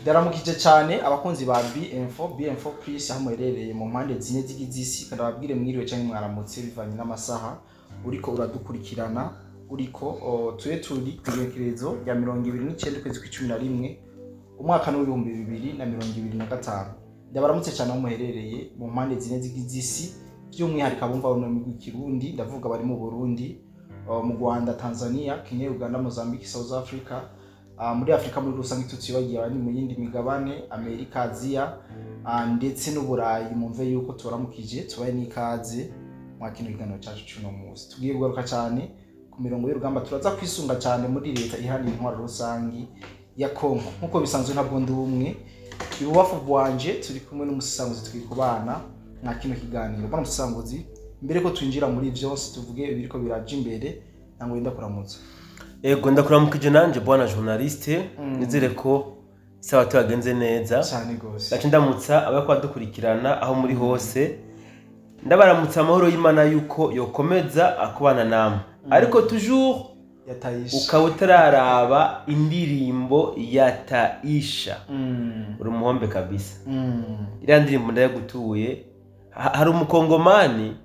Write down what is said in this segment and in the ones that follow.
Ndaramukije cyane abakunzi ba B-Info, B-Info Plus, aho muherereye mu mpande zine z'igize isi, kandi ababwire mwiriwe cyangwa mwaramutse bivanye n'amasaha uriko uradukurikirana. Uriko tuye turi ku igenekerezo rya 29 ukwezi kw'icumi na rimwe umwaka w'2025. Ndabaramutse cyane aho muherereye mu mpande zine z'igize isi, by'umwihariko abumva ururimi rw'Ikirundi, ndavuga bari mu Burundi, mu Rwanda, Tanzania, Kenya, Uganda, Mozambique, South Africa, muri Afrika muri rusange, tutibagiye abandi mu yindi migabane, Amerika, Aziya, ndetse n'Uburayi. Mumve yuko tubaramukije, tubaye n'ikaze mwa kino kiganiro cyacu cy'uno munsi. Tugiye kugaruka cyane ku mirongo y'urugamba, turaza kwisunga cyane muri leta iharanira intwaro rusangi ya Kongo. Nk'uko bisanzwe, ntabwo ndi umwe. Ibubafu bwanje turi kumwe n'umusisanguzi, turi kubana mwa kino kiganiro. Bwana musisanguzi, mbere ko twinjira muri vyose, tuvuge ibiriko biraja imbere, ntabwo wenda kuramutsa. Ego, ndakuramukije nanje bwana journaliste. Nizere ko isabato yagenze neza. Cyane gose. Ndaca ndamutsa abariko badukurikirana aho muri hose, ndabaramutsa amahoro y'Imana yuko yokomeza akubana namwe, ariko toujours yatayisha ukaba utararaba indirimbo ya Taisha, uri umuhombe kabisa. Iriya ndirimbo ndayagutuye. Hari umukongomani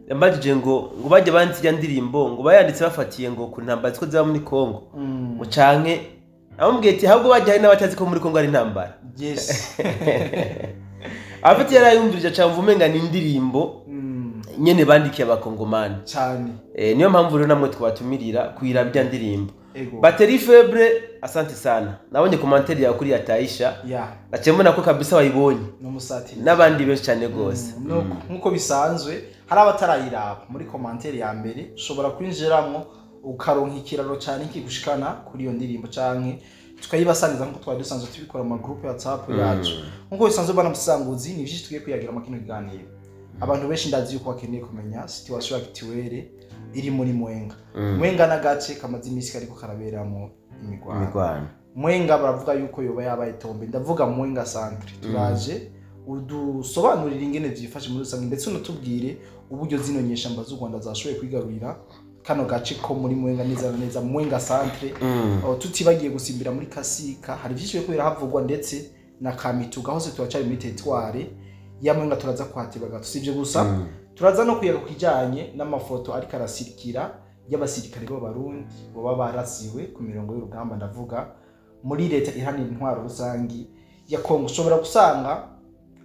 yambajije ngo bajya banditse iriya ndirimbo, ngo bayanditse bafatiye ngo ku ntambara ziko ziba muri Kongo, ngo canke amubwiye ati ahubwo bajya hari n'abatazi ko muri Kongo ari intambara. Afite yarayumvirije acamva umenga ni indirimbo nyene bandikiye abakongomani. Cyane. Niyo mpamvu rero namwe twabatumirira kuyiraba irya ndirimbo. Ego. Batterie faible, asante sana, nabonye commentaire yawe kuri ya Taisha, naciye mbona ko kabisa wayibonye n'umusatiri n'abandi benshi cyane gose. Nk'uko bisanzwe, hari abatarayiraba, muri commentaire ya mbere ushobora kwinjiramwo ukaronka ikiraro cyane kigushikana kuri iyo ndirimbo, canke tukayibasangiza nk'uko twari dusanzwe tubikora mu magroupe ya WhatsApp yacu. Nk'uko bisanzwe, bana musanguzi, ni vyinshi tugiye kuyagira mu kino kiganiro. Abantu benshi ndazi yuko bakeneye kumenya situation actuelle iri muri Mwenga. Mwenga n'agace kamaze iminsi kariko karaberamo imigwano. Imigwano. Mwenga baravuga yuko yoba yabaye tombe, ndavuga Mwenga centre. Turaje udusobanurire ingene vyifashe muri rusange, ndetse unatubwire uburyo zino nyeshamba z'u Rwanda zashoboye kwigarurira kano gace ko muri Mwenga, neza na neza Mwenga centre. Tutibagiye gusimbira muri Kasika, hari vyinshi biriko birahavugwa, ndetse na Kamituga, hose turacari muri territoire ya Mwenga, turaza kuhateba gato. Sivyo gusa, turaza no kuyaga ku kijanye n'amafoto ariko arasirikira y'abasirikare b'Abarundi baba barasiwe ku mirongo y'urugamba, ndavuga muri leta iharanira intwaro rusangi ya Kongo. Ushobora gusanga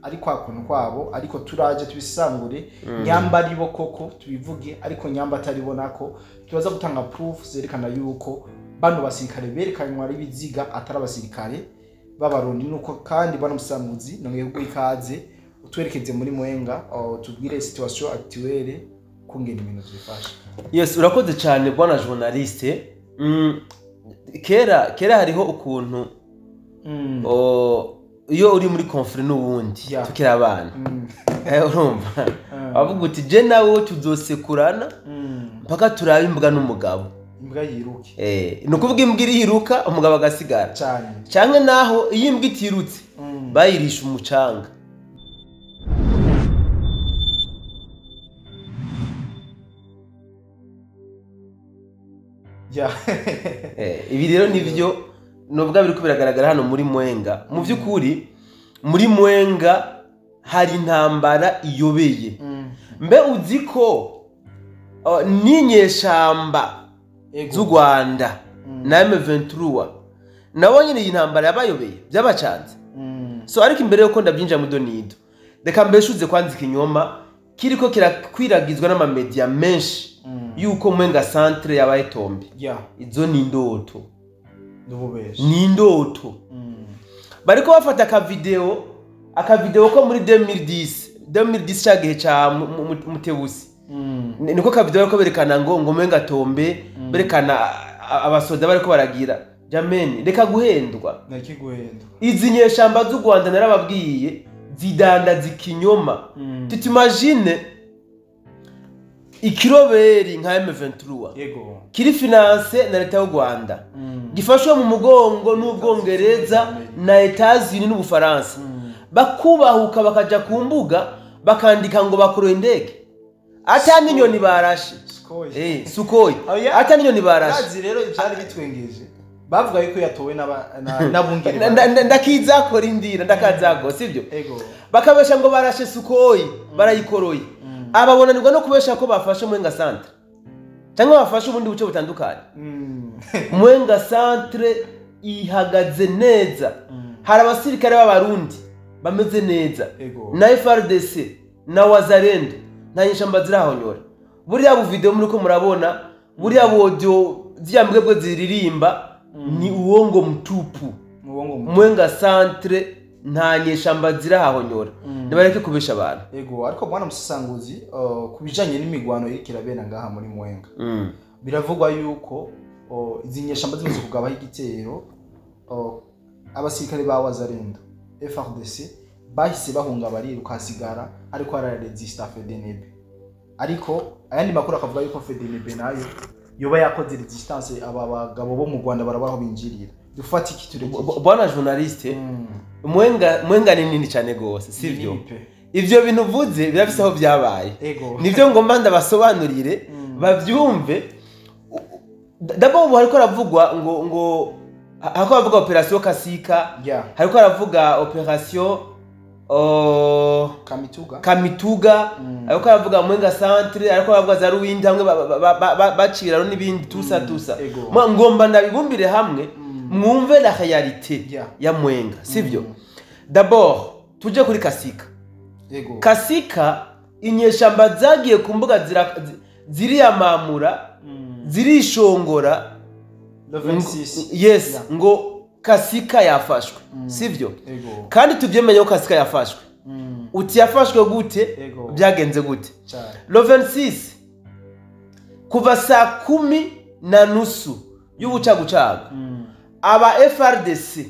ari kwa kuntu kwabo, ariko turaje tubisangure, nyamba ari bo koko tubivuge, ariko nyamba atari bo nako turaza gutanga proof zerekana yuko bano basirikare berekanywa ari ibiziga atari abasirikare b'Abarundi. Nuko kandi bano musanguzi, nongeye kuguha ikaze, utwerekeze muri Mwenga, tubwire situation actuelle kungena ibintu vyifashe. Yes, urakoze cyane bwana journaliste. Kera kera hariho ukuntu iyo uri muri conflit n'uwundi, tukiri abana, urumva bavuga uti je nawe tuzosekurana mpaka turabe imbwa n'umugabo. Imbwa yiruke. Ni ukuvuga imbwa iriruka umugabo agasigara. Cyane. Canke naho iyo imbwa itirutse, bayirisha umucanga. Ibi rero nivyo nubwo biriko biragaragara hano muri Mwenga. Mu by'ukuri muri Mwenga hari intambara iyobeye. Mbe uzi ko n'inyeshamba z'u Rwanda na M23 nabo nyine iyi ntambara yabayobeye, byabacanze. So ariko imbere yuko ndabyinjira mu donido, reka mbeshuze kwanza ikinyoma kiriko kirakwiragizwa n'amamedia menshi yuko Mwenga centre yabaye tombe. Izo ni indoto. N'ububeshi. Ni indoto. Bariko bafata akavideo ko muri 2010, 2010 ca gihe ca Mutebusi. Niko kavideo bariko berekana ngo Mwenga tombe, berekana abasoda bariko baragira. Jameni, reka guhendwa. Nakiguhenda. Izi nyeshamba z'u Rwanda narababwiye zidandaza ikinyoma. Tutimagine ikiroberi nka M23 kiri financé na leta y'u Rwanda, gifashwe mu mugongo n'Ubwongereza na Etats-Unis n'Ubufaransa, bakubahuka bakaja ku mbuga bakandika ngo bakoroye indege ata n'inyoni barashe. Sukhoi. Sukhoi. Oya. Ata n'inyoni barashe. Urazi rero ivyari bitwengeje. Bavuga yuko yatowe n'abungeri. Ndakizakora indira ndakazako, sivyo? Ego. Bakabesha ngo barashe Sukhoi, barayikoroye. Ababonanirwa no kubesha ko bafashe Mwenga Centre cyangwa bafashe ubundi buce butandukanye. Mwenga Centre ihagaze neza. Hari abasirikare b'Abarundi bameze neza. Ego. Na FRDC na Wazalendo nta nyeshamba zirahonyora. Buriya bu video muri ko murabona, buriya bu audio ziriya mbwebwe ziririmba ni uongo mtupu. Uongo mtupu. Mwenga Centre nta nyeshamba zirahonyora. Nibareke kubesha abantu. Ego, ariko bwana Musasanguzi, kubijanye n'imigwano iriko irabera ngaha muri Mwenga, biravugwa yuko izi nyeshamba zimaze kugabaho igitero, abasirikare ba Wazalendo FRDC bahise bahunga bariruka, hasigara ariko araresista FDNB. Ariko ayandi makuru akavuga yuko FDNB nayo yoba yakoze resistance, aba bagabo bo mu Rwanda barabaho binjirira. Dufata iki tureke iki? Bwana journaliste, Mwenga ni nini cyane gose, sivyo? Ni nini pe. Ivyo bintu uvuze birafise aho byabaye. Ego. Nivyo ngomba ndabasobanurire bavyumve. D'abord ubu hariko haravugwa ngo hariko haravuga operation Kasika, hariko haravuga operation Kamituga. Kamituga, hariko haravuga Mwenga Centre, hariko haravuga za Ruwindi hamwe baciraro n'ibindi tusa tusa. Ego. Ngomba ndabibumbire hamwe mwumve la réalité ya Mwenga, sivyo? D'abord tuje kuri Kasika. Ego. Kasika inyeshamba zagiye ku mbuga ziriyamamura, zirishongora. Le 26. Yes, ngo Kasika yafashwe, sivyo? Ego. Kandi tubyemenye ko Kasika yafashwe. Uti yafashwe gute? Ego. Byagenze gute? Cyane. Le 26 kuva saa 10:30 y'ubucagucagu, aba FRDC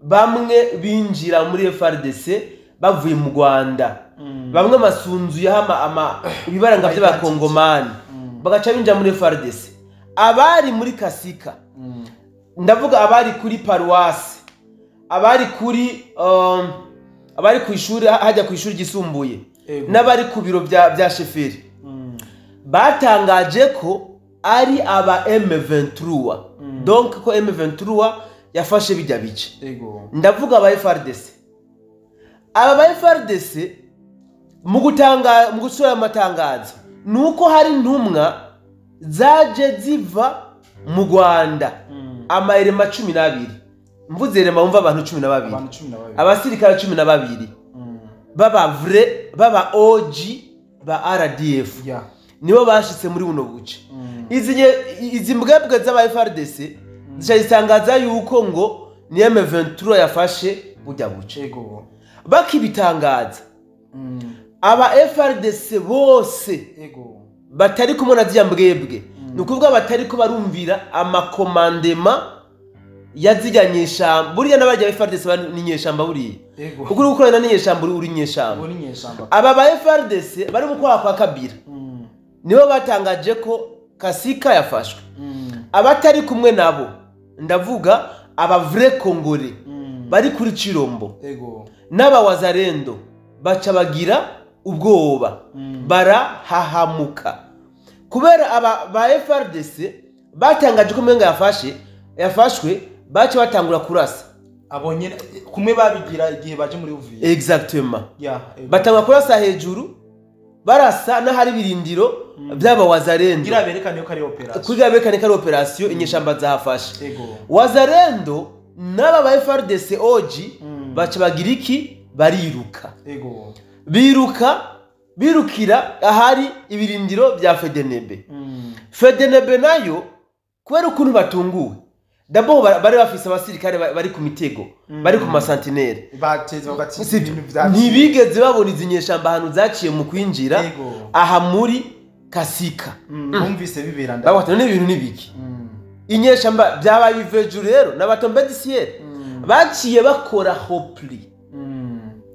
bamwe binjira muri FRDC bavuye mu Rwanda, bamwe masunzu yahama ama ibibaranga by'abakongomani, bagaca binjira muri FRDC. Abari muri Kasika, ndavuga abari kuri paruwasi, abari kuri abari ku ishuri, hajya ku ishuri ryisumbuye, n'abari ku biro bya sheferi, batangaje ko ari aba M23, donc ko M23 yafashe bijya bice. Ego. Ndavuga aba FRDC. Aba ba FRDC mu gutanga, mu gusohora amatangazo, nuko hari intumwa zaje ziva mu Rwanda, amayirema 12. Mvuze irema wumva abantu 12. Abantu 12. Abasirikare 12. Baba vrai, baba OG ba RDF. Nibo bashitse muri buno buce. Izi mbwebwe z'aba FRDC zitangaza yuko ngo ni M23 yafashe burya buce. Ego. Bakibitangaza, aba FRDC bose Ego. batari kumwe na ziriya mbwebwe, ni ukuvuga batari ko barumvira amakomandema ya ziriya nyeshamba. Buriya n'abajya ba FRDC ni nyeshamba buriya. Ego. Kuko uri gukorana n'inyeshamba uri nyeshamba. Uri nyeshamba. Aba ba FRDC bari mu kwaha kwa Kabila, nibo batangaje ko Kasika yafashwe. Abatari kumwe nabo, ndavuga aba vrai Congolais bari kuri Chirombo Ego. n'aba Wazalendo, baca bagira ubwoba, barahahamuka kubera aba ba FRDC batangaje ko Mwenga yafashwe, baca batangura kurasa. Abonye kumwe babigira igihe baje muri Uvira. Exactement. Ego. Batangura kurasa hejuru, barasa n'ahari birindiro by'aba Wazalendo, kugira berekane ko ari operation. Kugira berekane ko ari operation, inyeshamba zahafashe. Ego. Wazalendo n'aba ba FRDC OG baca bagira iki? Bariruka. Ego. Biruka, birukira ahari ibirindiro bya FDNB. FDNB nayo kubera ukuntu batunguwe, d'abord bari bafise abasirikare bari ku mitego, bari ku masantinere, bateze bagati Sivyo. ibintu vya Ntibigeze babona izi nyeshamba ahantu zaciye mu kwinjira Ego. aha muri Kasika. Bumvise bibera nda. Bavuga ati none ibintu nibiki? Inyeshamba byabaye biveju rero n'abatombe du ciel baciye bakora repli,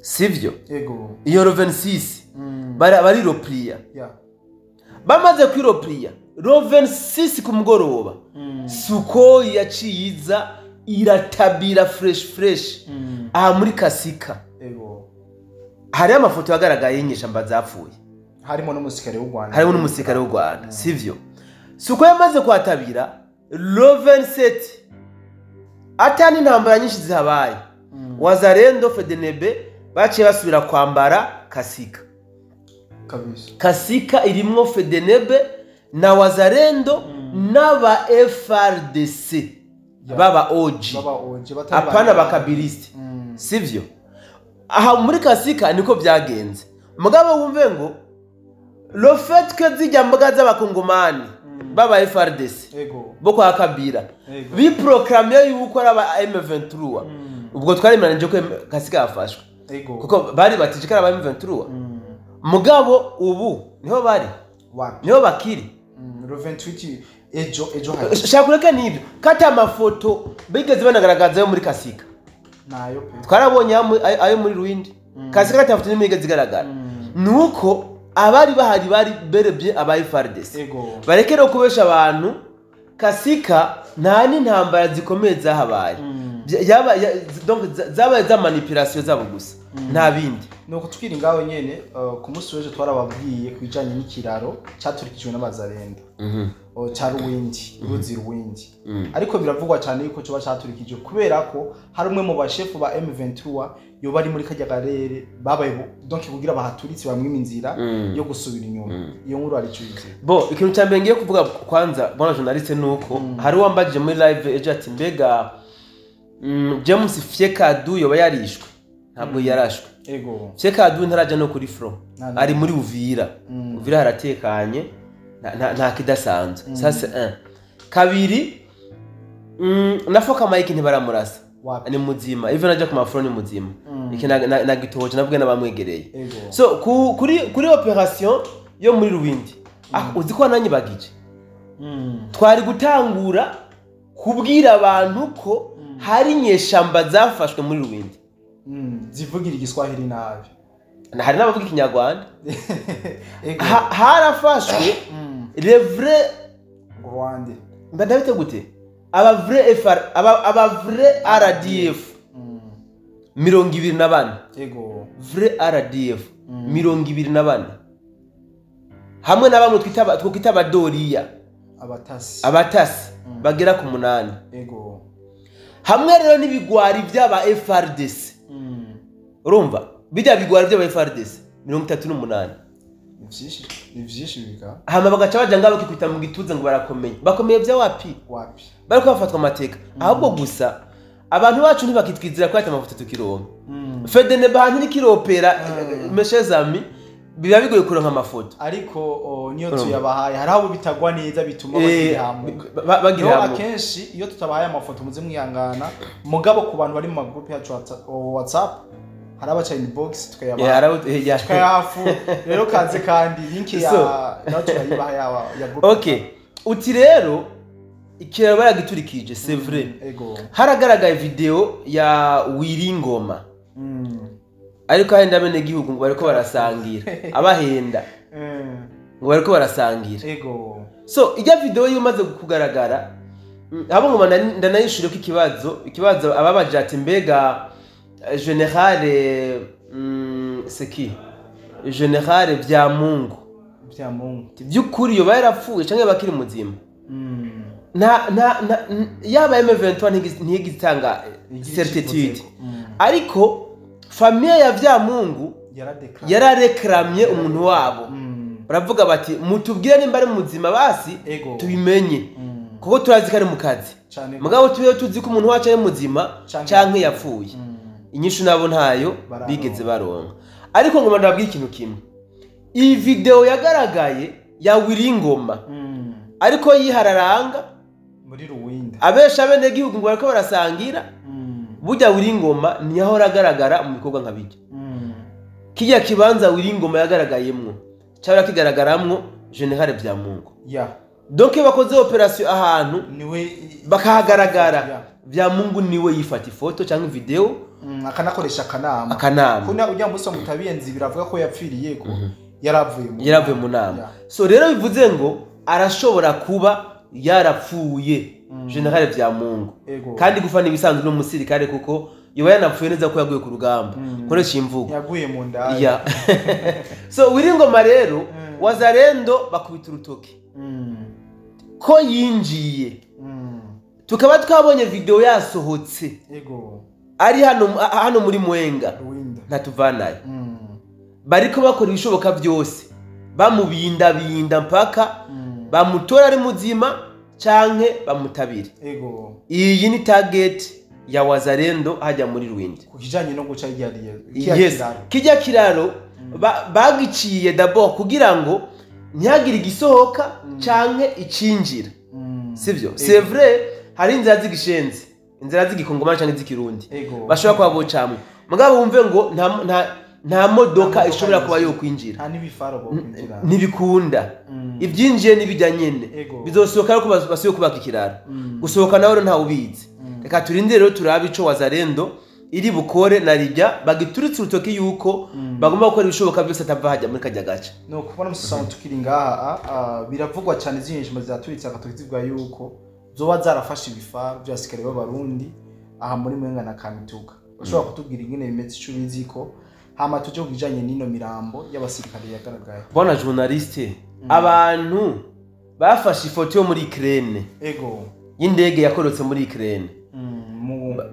sivyo? Ego. Iyo le 26 bari replier. Bamaze kwiropliya le 26 ku mugoroba, Sukhoi yaciye iza iratabira fresh fresh aha muri Kasika. Ego. Hariho amafoto yagaragaye y'inyeshamba zapfuye, harimo n'umusirikare w'u Rwanda. Harimo n'umusirikare w'u Rwanda, sivyo? Sukhoi yamaze kwatabira le 27. Atani intambara nyinshi zihabaye, Wazalendo, FDNB baciye basubira kwambara Kasika. Kabisa. Kasika irimwo FDNB na Wazalendo n'aba FRDC baba OG, baba OG batari apana bakabiliste, sivyo? Aha muri Kasika niko byagenze. Mugabo wumve ngo le fait que zijya mboga z'abakongomani baba FRDC bo kwa Kabila biproclame yuko ari aba M23, ubwo twaremeranyije ko Kasika yafashwe kuko bari batije ko ari aba M23. Mugabo ubu niho bari, niho bakiri. Le 28 ejo hari shakureka nibyo kata amafoto bigeze banagaragaza yo muri Kasika nayo pe twarabonye ayo muri Rwindi. Kasika kata amafoto n'imigeze igaragara. Nuko abari bahari bari berebye aba FARDC. Barekere kubesha abantu. Kasika nta n'intambara zikomeye zahabaye. Yaba donc zabaye za manipulation zabo gusa, nta bindi. Nuko twiri ngaho nyene ku munsi w'ejo twarababwiye kubijanye n'ikiraro cyaturikijwe n'abazarenda ca Ruwindi, uruzi Ruwindi. Ariko biravugwa cyane yuko cyo bacaturikije kubera ko hari umwe mu bashefu ba M23 yo bari muri kajya karere babaye donc kugira bahaturitse bamwe inzira yo gusubira inyuma. Iyo nkuru ari cyuze. Bo ikintu cya mbere ngiye kuvuga kwanza bwana journaliste nuko hari wambajije muri live ejo ati mbega James Fyekadu yoba yarishwe. Ntabwo yarashwe. Ego. Fyekadu ntaraja no kuri front. Ari muri Uvira. Uvira haratekanye. Nta kidasanzwe. Ça c'est un. Kabiri nafoka Mike ntibaramurasa. Ni muzima. Even aja ku mafront ni muzima. Iki nagitoje navuga nabamwegereye. So kuri operation yo muri Rwindi. Uzi ko nanyibagije. Twari gutangura kubwira abantu ko hari inyeshamba zafashwe muri Rwindi. Zivugira igiswahili nabi. Hari n'abavuga ikinyarwanda. Harafashwe les vrais Rwanda. Ndabite gute? Aba vrai FR, aba vrai RDF. 24. Yego. Vrai RDF 24. Hamwe n'abamwe twita abadoriya. Abatasi. Abatasi bagera ku 8. Yego. Hamwe rero n'ibigwari by'aba FRDC. Urumva? Bijya bigwari by'aba FRDC 38. Ni vyinshi bika. Hama bagaca baja ngabo kikwita mu gituza ngo barakomeye. Bakomeye bya wapi? Wapi. Bariko bafatwa amateka. Ahubwo gusa abantu bacu ntibakitwizira ko amafoto tukironka. FDNB hantu nikiropera mes chers amis biba bigoye kuronka amafoto. Ariko niyo tuyabahaye hari abo bitagwa neza bituma bagira akenshi iyo tutabahaye amafoto muze mwihangana. Mugabo ku bantu bari mu magroup yacu WhatsApp hari abaca inbox tukayabaha tukayahafu rero kaze kandi link ya naho tukayibaha ya group. Okay, uti rero ikiraro baragiturikije, c'est vrai. Haragaragaye video ya Wiringoma. Ariko ahenda bene gihugu ngo bariko barasangira abahenda ngo bariko barasangira. Ego. So ijya video yumaze kugaragara abo ngo ndanayishure ko ikibazo ababaje ati mbega General c'est qui? General Byamungu. Byukuri yo yarapfuye canke bakiri muzima. Na yaba M23 ntigitanga certitude. Ariko famille ya Byamungu yarareklamye umuntu wabo. Baravuga bati mutubwire nimba ari muzima basi tubimenye. Kuko turazi ko ari mu kazi. Mugabo tuyo tuzi ko umuntu wacu ari muzima canke yapfuye. Inyishu nabo ntayo bigeze baronka. Ariko ngo ndababwira ikintu kimwe. Iyi video yagaragaye ya Wiringoma. Ariko yihararanga muri Ruwindi. Abesha bene gihugu ngo bariko barasangira. Burya Wiringoma niho ragaragara mu bikorwa nka bijya. Kijya kibanza Wiringoma yagaragayemwo cyabara kigaragaramwo General Byamungu. Donc bakoze operation ahantu niwe bakahagaragara. Byamungu niwe yifata ifoto cyangwa video akanakoresha akanama. Kuna ujya muso mutabiyenzi biravuga ko yapfiriye ko yaravuye mu nama. So rero bivuze ngo arashobora kuba yarapfuye General Byamungu. Kandi gufa nibisanzwe no musirikare kuko yoba yanapfuye neza ko yaguye ku rugamba. Koresha imvugo. Yaguye mu nda. So Wiringoma rero Wazalendo bakubita urutoki. Ko yinjiye. Tukaba twabonye video yasohotse. Ego. Ari hano muri Mwenga. Ntatuvanayo. Bariko bakora ibishoboka byose. Bamubinda binda mpaka bamutora ari muzima canke bamutabire. Ego. Iyi ni target ya Wazalendo hajya muri Rwindi. Kukijanye no guca ijyariye. Yes. Kijya kiraro bagiciye d'abord kugira ngo ntihagire igisohoka canke icinjira. Sivyo? C'est vrai, hari inzira z'igishenzi, inzira z'igikongomani canke z'ikirundi. Bashobora kuba bocamwe. Mugabo wumve ngo nta modoka ishobora kuba yo kwinjira. Nta n'ibifaro bo kwinjira. Ntibikunda. Ibyinjiye nibijya nyene. Bizosohoka ariko basuye kubaka ikiraro. Gusohoka nawe nta ubizi. Reka turinde rero turabe ico Wazalendo iri bukore na rijya bagituritse urutoki yuko bagomba gukora ibishoboka byose atava hajya muri kajya gace. No kubona musamu tukiri ngaha biravugwa cyane zinyeshamba zaturitse agatoki zivuga yuko zoba zarafashe ibifaro by'abasikare b'abarundi aha muri Mwenga na Kamituga. Ushobora kutubwira ingene bimeze ico biziko hama tuje kujanye nino mirambo y'abasirikare yagaragaye. Bona journaliste abantu bafashe ifoto yo muri Ukraine. Ego. Y'indege yakorotse muri Ukraine.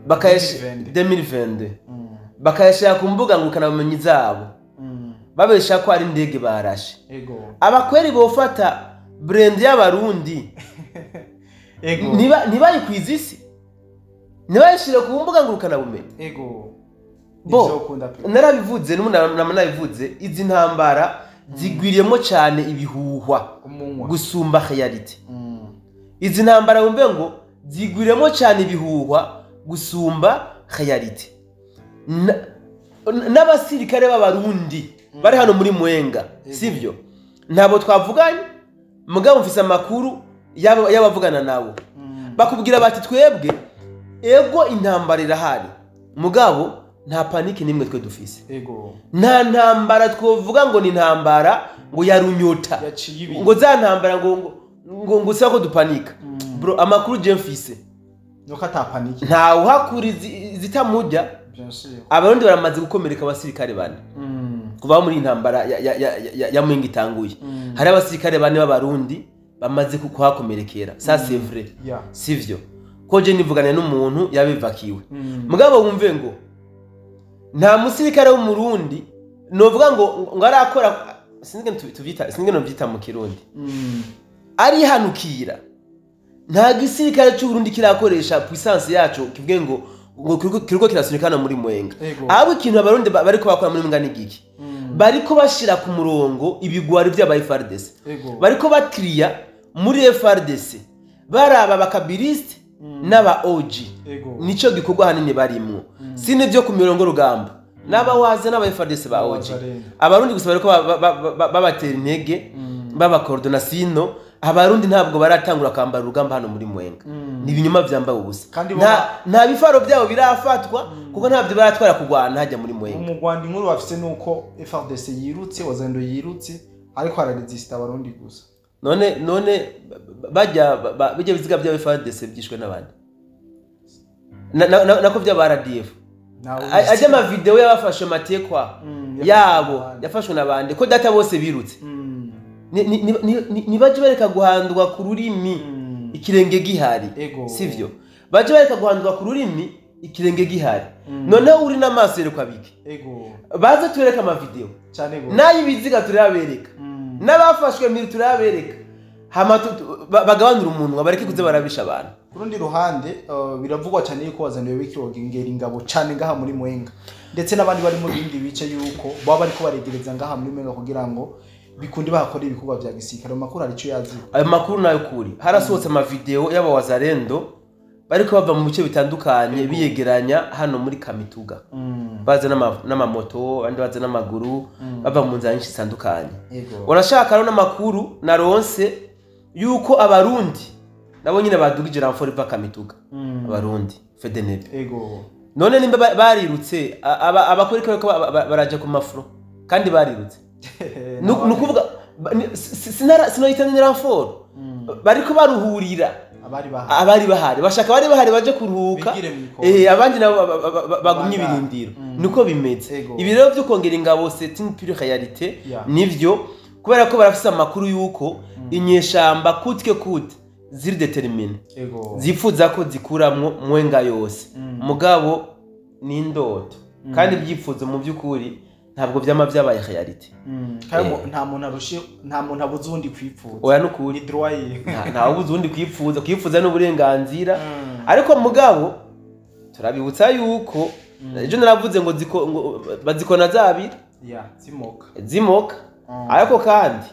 Bakayasha 2022. Bakayasha ku mbuga ngukana bumenyi zabo. Babesha ko ari indege barashe. Ego. Abakweri bofata brand y'abarundi. Ego. Niba isi. Nibayishire ku mbuga ngukana bumenyi. Ego. Bo narabivuze n'umuntu izi ntambara zigwiriyemo cyane ibihuhwa gusumba reality. Izi ntambara wumve ngo zigwiriyemo cyane ibihuhwa gusumba reality. N'abasirikare b'abarundi bari hano muri Mwenga, sivyo? Ntabo twavuganye, mugabo mfise amakuru y'abavugana nabo. Bakubwira bati twebwe ego intambara irahari, mugabo nta paniki nimwe twe dufise. Ego. Nta ntambara twovuga ngo ni ntambara ngo yarunyota. Ngo za ntambara ngo ngo ngo ko dupanika. Bro amakuru je mfise. Nuko atapaniki. Nta uhakuri zitamujya. Bien sûr. Abarundi baramaze gukomereka abasirikare bane. Kuva muri intambara ya Mwenga itanguye. Hari abasirikare bane b'abarundi bamaze kuhakomerekera. Ça c'est vrai. Yeah. Sivyo. Ko je nivugane n'umuntu yabivakiwe. Mugabo wumve ngo nta musirikare w'umurundi novuga ngo arakora sinige tuvyita mu Kirundi. Ari hanukira. Nta gisirikare cy'u Burundi kirakoresha puissance yacu kivuge ngo kiriko kirasunikana muri Mwenga. Abo ikintu abarundi bariko bakora muri Mwenga n'igiki. Bariko bashira ku murongo ibigwari by'aba FARDC. Bariko bakiriya muri FARDC. Baraba bakabiliste n'aba OG. Nico gikorwa hanini barimwo. Sine byo ku mirongo rugamba. N'aba waze n'aba FARDC ba OG. Abarundi gusa bariko babatera intege baba coordination. Abarundi ntabwo baratangura kambara urugamba hano muri Mwenga. Ni ibinyoma byambaye ubusa. Nta bifaro byabo birafatwa kuko ntabyo baratwara kugwana hajya muri Mwenga. Mu Rwanda inkuru bafise nuko FARDC yirutse, Wazalendo yirutse ariko araresista abarundi gusa. None bajya bijya biziga bya FARDC byishwe n'abandi. Nako bya RDF. Ajya ama video yabafashe matekwa yabo yafashwe n'abandi ko data bose birutse. Ni baje bareka guhandwa ku rurimi ikirenge gihari, sivyo? Baje bareka guhandwa ku rurimi ikirenge gihari. Noneho uri n'amaso yerekwa bike. Ego. Baze tureka ama video cyane go. Nayi biziga turabereka. N'abafashwe miri turabereka. Hama bagabanura umuntu bareke kuze barabisha abantu. Kurundi ruhande biravugwa cyane yuko Wazalendo bikirogengera ingabo cyane ngaha muri Mwenga. Ndetse n'abandi bari mu bindi bice yuko baba bariko baregereza ngaha muri Mwenga kugira ngo bikundi bakora ibikorwa bya gisirikare. Amakuru ari cyo yazi. Ayo makuru nayo kuri. Harasohotse ama video y'aba Wazalendo bariko bava mu bice bitandukanye biyegeranya hano muri Kamituga. Baza n'amamoto, abandi baza n'amaguru, bava mu nzira nyinshi zitandukanye. Urashaka rero n'amakuru naronse yuko abarundi nabo nyine badugije renfort va Kamituga. Abarundi FDNB. Ego. None nimba barirutse abakorika ko baraje ku mafro kandi barirutse. Nukuvuga sinoyita ni renfort. Bariko baruhurira abari bahari bashaka bari bahari baje kuruhuka abandi nabo bagumye ibirindiro. Niko bimeze. Ibi rero byo kongera ingabo c'est une pure réalité nivyo kubera ko barafise amakuru yuko inyeshamba kutke kute ziri déterminées, zifuza ko zikuramwo Mwenga yose. Mugabo ni indoto, kandi ibyifuzo mu by'ukuri ntabwo vyama vyabaye réalité. Kandi nta muntu arushe, nta muntu abuze uwundi kwipfuza. Oya, nukuri. Ni droit yiwe. Ntawe ubuze uwundi kwifuza. Kwifuza ni uburenganzira. Ariko mugabo turabibutsa yuko ejo naravuze ngo ngo bazikona zabiri. Ya, zimoka. Zimoka. Ariko kandi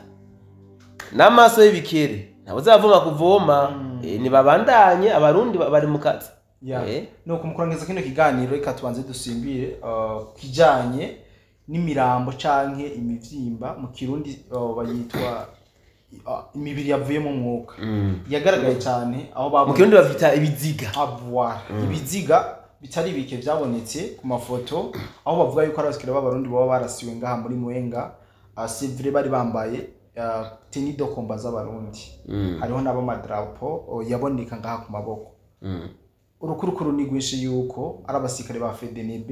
n'amaso y'ibikere ntabwo uzavuma kuvoma. Nibabandanye, Abarundi bari mu kazi. Nuko mu kurangiza kino kiganiro, reka tubanze dusimbire kijanye n'imirambo canke imivyimba, mu Kirundi bayitwa imibiri yavuyemo umwuka, yagaragaye cyane aho Mu babonye Kirundi bavyita ibiziga. Avoir ibiziga bitari bike byabonetse ku mafoto, aho bavuga yuko ari abasirikare b'Abarundi baba barasiwe ngaha muri Mwenga. C'est vrai, bari bambaye tenue de combat z'Abarundi, hariho n'abamadarapo yaboneka ngaha ku maboko. Urukurukuru ni rwinshi yuko ari abasirikare ba FDNB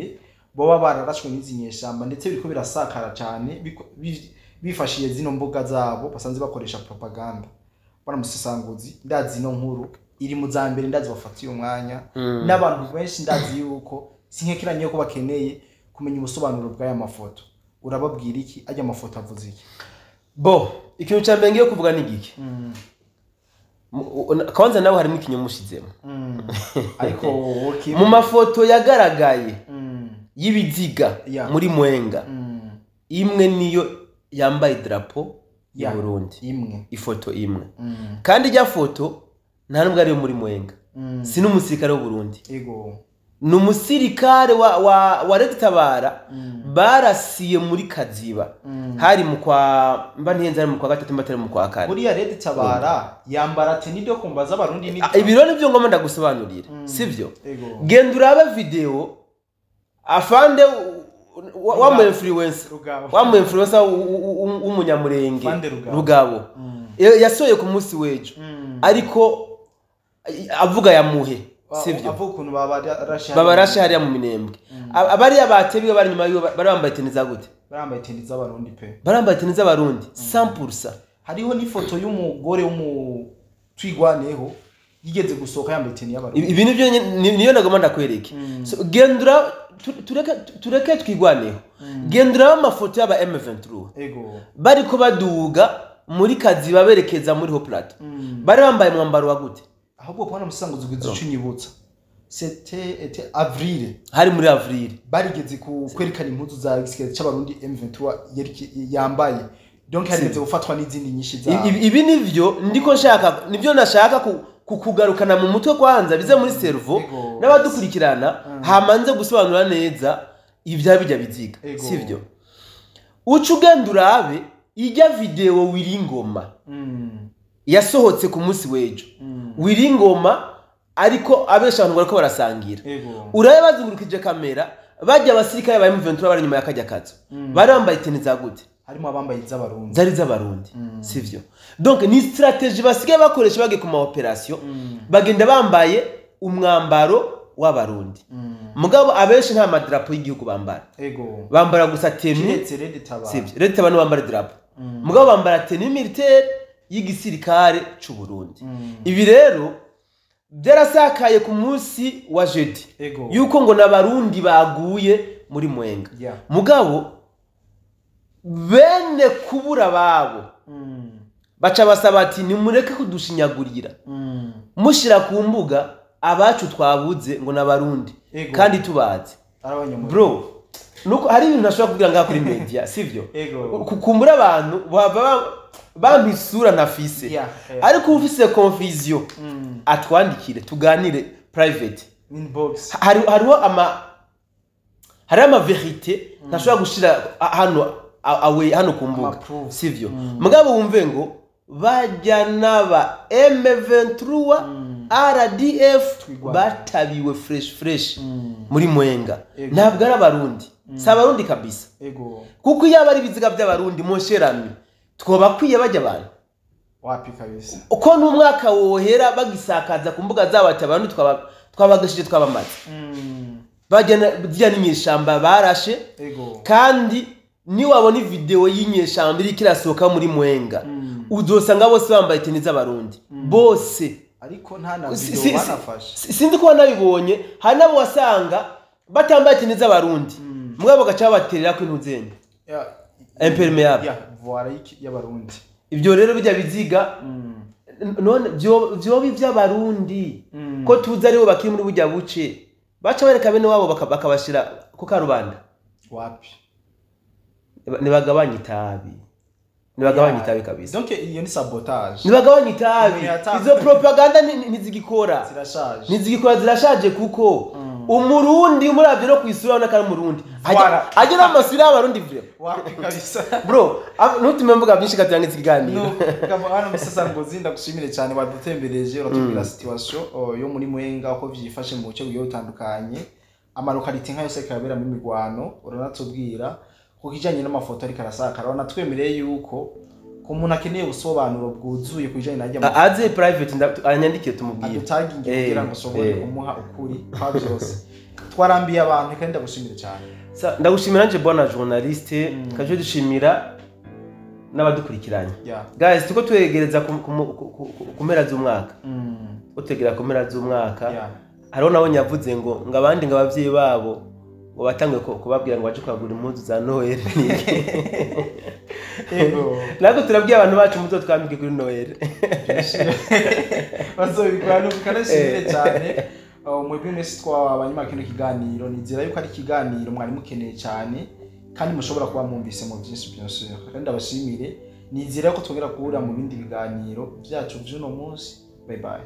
boba bararashwe n'izi nyeshamba, ndetse biriko birasakara cyane bifashiye zino mbuga zabo basanzwe bakoresha propaganda. Bwana musesanguzi, ndazi ino nkuru iri mu za mbere, ndazi bafatiye umwanya n'abantu benshi, ndazi yuko sinkekeranye ko bakeneye kumenya ubusobanuro bw'aya mafoto. Urababwira iki? Ajya mafoto avuze iki? Bo, ikintu cya mbere ngiye kuvuga ni giki? Kwanza nawe harimo ikinyoma ushizemo. Ariko wowe Mu mafoto yagaragaye y'ibiziga muri Mwenga, imwe niyo yambaye drapo y'u Burundi. Imwe. Ifoto imwe. Kandi ijya foto nta nubwo ariyo muri Mwenga, si n'umusirikare w'u Burundi. Ni umusirikare wa Red Tabara barasiye muri Kaziba. Hari mu kwa mba ntihenze, hari mu kwa gatatu, mba atari mu kwa kane. Buriya Red Tabara yambara tenue de combat z'Abarundi ni Ah, ibiro nibyo ngomba ndagusobanurira, sivyo? Ego. Genda urabe video afande wa mu influencer. Rugabo. Wa mu influencer w'Umunyamurenge. Afande Rugabo. Rugabo. Yasohoye ku munsi w'ejo, ariko avuga yamuhe, sivyo? Avuga ukuntu babarashe. Babarashe hariya mu Minembwe. Abariya batebiwe bari inyuma yiwe bari bambaye tenue za gute? Barambaye tenue z'Abarundi pe. Bari bambaye tenue z'Abarundi 100%. Hariho n'ifoto y'umugore w'umutwigwaneho yigeze gusohoka yambaye tenue y'Abarundi. Ibi nibyo niyo nagomba ndakwereke. So, gendura tureke Twigwaneho, gendura amafoto y'aba M23 bariko baduga muri Kaziba berekeza muri Haut Plateau, bari bambaye umwambaro wa gute? Ahubwo kubona musanguzi ugwiza ico unyibutsa, c'était était avril. Hari muri avril. Barigeze ku kwerekana impuzu za gisirikare c'Abarundi M23 yari yambaye, donc harigeze gufatwa n'izindi nyinshi za Ibi nivyo ndiko nshaka, nivyo nashaka kukugarukana mu mutwe kwanza, bize muri cerveau n'abadukurikirana, hamanze gusobanura neza ibya bijya biziga. Sivyo? Uca ugenda urabe ijya video Wiringoma yasohotse ku munsi w'ejo. Wiringoma ariko abesha abantu bariko barasangira. Urabe bazungurukije kamera, bajya abasirikare ba M23 bari inyuma y'akajya kazu, bari bambaye tenue za gute? Harimo abambaye iz'Abarundi. Zari z'Abarundi, sivyo? Donc ni stratégie basigaye bakoresha bagiye ku ma opération, bagenda bambaye umwambaro w'Abarundi. Mugabo abenshi nta madarapo y'igihugu bambara. Bambara gusa tenue. Kiretse Red Tabara. Sivyo? Leta abantu bambara drapo, mugabo bambara tenue militaire y'igisirikare c'u Burundi. Ibi rero byarasakaye ku munsi wa jeudi yuko ngo n'Abarundi baguye muri Mwenga. Mugabo bene kubura babo baca basaba ati: "Nimureke kudushinyagurira, mushira ku mbuga abacu twabuze ngo n'Abarundi kandi tubazi." Ari Abanyamurenge. Bro, nuko hari ibintu ntashobora kugira ngaha kuri media, sivyo? Ego. Kukumbura abantu bava bampa isura ntafise. Ariko ufise confusion, atwandikire tuganire private. Inbox. Hariho ama vérité ntashobora gushira hano awe hano ku mbuga. Ama proof. Sivyo? Mugabo wumve ngo bajya n'aba M23 RDF Twigwana. batabiwe fresh fresh muri Mwenga. Ntabwo ari Abarundi, si Abarundi kabisa. Kuko iyo aba ari ibiziga by'Abarundi, mon cher ami, twobakwiye bajya abantu. Wapi kabisa. Uko n'umwaka wohera bagisakaza ku mbuga zabo ati Abarundi twabagashije, twabamaze, bajya ziriya n'inyeshamba barashe. Kandi niwabona ivideo y'inyeshamba iriko irasohoka muri Mwenga, Uzosanga bose bambaye tenue z'Abarundi bose. Ariko nta na video banafashe. Sinzi ko nabibonye, hari n'abo wasanga batambaye tenue z'Abarundi, mugabo bagaca babaterera ko intuzenya imperméable. Ya, voila, y'Abarundi. Ibyo rero bijya biziga. None vyoba ivy'Abarundi ko tuzi aribo bakiri muri burya buce, baca bareka bene wabo bakabashira ku karubanda? Wapi. Ntibagabanye itabi, ntibagabanye itabi kabisa. Donc iyo ni sabotage. Ntibagabanye itabi. Umuntu yatanze- Izo propaganda ntizigikora. Zirashaje. Ntizigikora, zirashaje, kuko Umurundi umuravye no kwisura ubona ko ari Umurundi. Voilà. Ajya n'amasura y'Abarundi vraiment. Wapi kabisa. Bro, ntutume mvuga byinshi katurangiza ikiganiro. No, kava hano musasa ngozi, ndagushimire cyane, wadutembereje, uratubwira situation yo muri Mwenga uko vyifashe mu bice bigiye bitandukanye, ama localités nka yose karabera mu mirwano. Uranatubwira ku kijanye n'amafoto ariko arasakara, uranatwemereye yuko ku muntu akeneye ubusobanuro bwuzuye ku bijanye n'ajya Aze private, anyandikire tumubwire. Adutaginge kugira ngo ushobore kumuha ukuri kwa byose. Twarambiye abantu kandi ndagushimire cyane. Ndagushimira nje, bwana journaliste. Kaje dushimira n'abadukurikiranye. Guys, tuko twegereza ku mpera z'umwaka. Tuko twegera ku mpera z'umwaka. Hariho nabo yavuze ngo abandi, ngo abavyeyi babo ngo batanguye kubabwira ngo baje kwagura impuzu za Noel. Ntabwo turabwiye abantu bacu muzotwambike kuri Noel. Bazobikora nuko. Kanashimire cyane. Mwebwe mwese twabanye muri kino kiganiro, nizera yuko ari ikiganiro mwari mukeneye cyane kandi mushobora kuba mwumvise mu byinshi byinshi. Kandi ndabashimire, nizera ko twongera guhurira mu bindi biganiro byacu by'uno munsi. Bye bye.